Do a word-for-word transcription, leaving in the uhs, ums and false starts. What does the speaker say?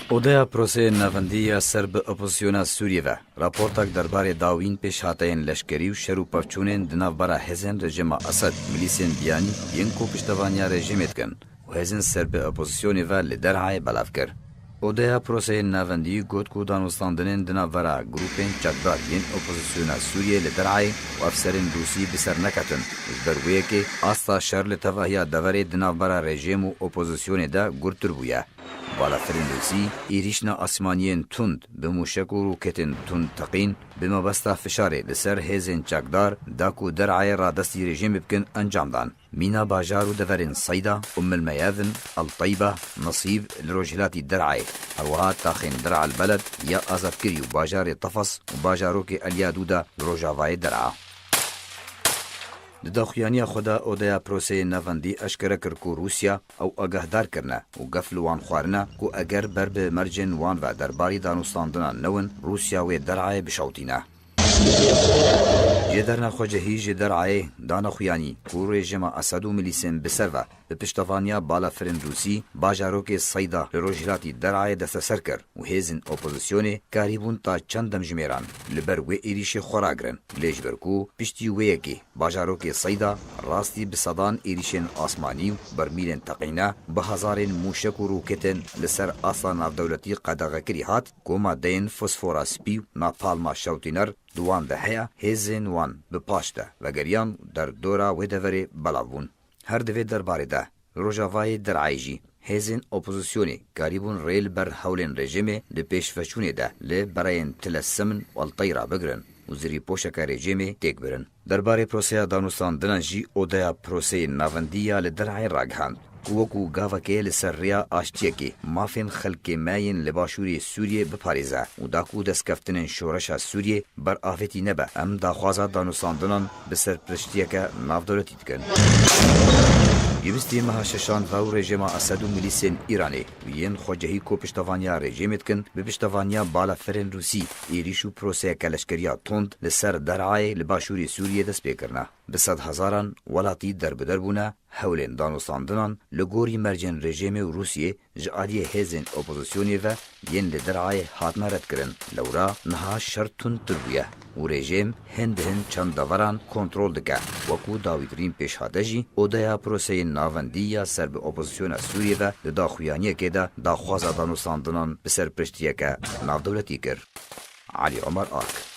Odeya Proseyên Navendî ya ser bi opozisyona Sûriyê ve raportek derbarê dawîn pêşhateyên leşkerî û şer û pevçûnên di navbera hêzên rejîma Esed, milîsên biyanî yên ku piştevaniya rejîmê dikin û hêzên ser bi opozisyonê ve li Derayê belav kir. Odeya Proseyên Navendî got ku danûstandinên di navbera grûpên çekdar yên opozisyona Sûriyê li Derayê û efserên Rûsî bi ser neketin û ji ber wê yekê asta şer li tevahiya deverê di navbera rejîm û opozisyonê de gurtir bûye. Balafirên Rûsî êrîşna asmaniyên tund bi mûşek û roketên tund teqîn bi mebesta fişarê li ser hêzên çekdar da ku Derayê radestî rejîmê bikin encam dan. Mîna bajar û deverên Seyda, Umm el Meyadin, El Teyba, Nesîb li rojhilatî Derayê, herwiha taxên Dera el Beled ya azadkirî û bajarê Tefes û bajarokê El Yadûda li rojavayê Dera. Di daxuyaniya xwe de Odeya Proseyên Navendî eşkere kir ku Rûsya ew agahdar kirine û gef li wan xwarine ku eger ber bi mercên wan ve derbarî danûstandina newin, Rûsya wê Derayê bişewtîne. Jêderna xwecihî ji Derayê dane xuyanî ku rejîma Esed û milîsên bi ser ve bi piştevaniya balafirên Rûsî bajarokê Seyda li rojhilatî Derayê desteser kir û hêzên opozisyonê karîbûn ta çend demjimêran li ber wê êrîşê xwe ragirin. Lê ji ber ku piştî wê yekê bajarokê Seyda rastî bi sedan êrîşên asmanî û bermîlên teqîne bi hezarên mûşek û roketên li ser asta navdewletî qedexekirî hat, ku madeyên fosfora spî û napalma şewtîner di wan de heye, hêzên wan bi paş de vegeriyan û derdora wê deverê belav bûn. Her di vê derbarê de, li rojavayê Derayê jî hêzên opozisyonê karîbûn rê li ber hewlên rejîmê di pêşveçûnê de li bereyên Til Semin û El Teyra bigirin û zirîpoşeke rejîmê têk birin. Derbarê proseya danûstandinan jî Odeya Proseyên Navendî ya li Derayê ragihand ku wekû gavekê li ser rêya aştiyekê mafên xelkê me yên li başûrê Sûriyê biparêze û da ku destkeftinên şoreşa Sûriyê ber avêtî nebe, em daxwaza danûstandinan bi serpiriştiyeke navdewletî dikin. Yê bîstê meha şeşan ve û rejîma Esed û milîsên Îranê û yên xwecihî ku piştevaniya rejîmê dikin, bi piştevaniya balafirên Rûsî êrîş û proseyeke leşkeriya tund li ser Derayê li başûrê Sûriyê dest pê kirine. Bi sedhezaran welatî derbider bûne, hewlên danûstandinan li gorî mercên rejîmê û Rûsiyê ji aliyê hêzên opozisyonê ve yên li Derayê hatine redkirin. Lewra niha şer tundtir bûye û rejîm hin bi hin çend deveran kontrol dike. Wekû dawîtirîn pêşhate jî, Odeya Proseyên Navendî ya ser bi opozisyona Sûriyê ve di daxuyaniyekê de daxwaza danûstandinan bi serpiriştiyeke navdewletî kir. Elî Omer Ak.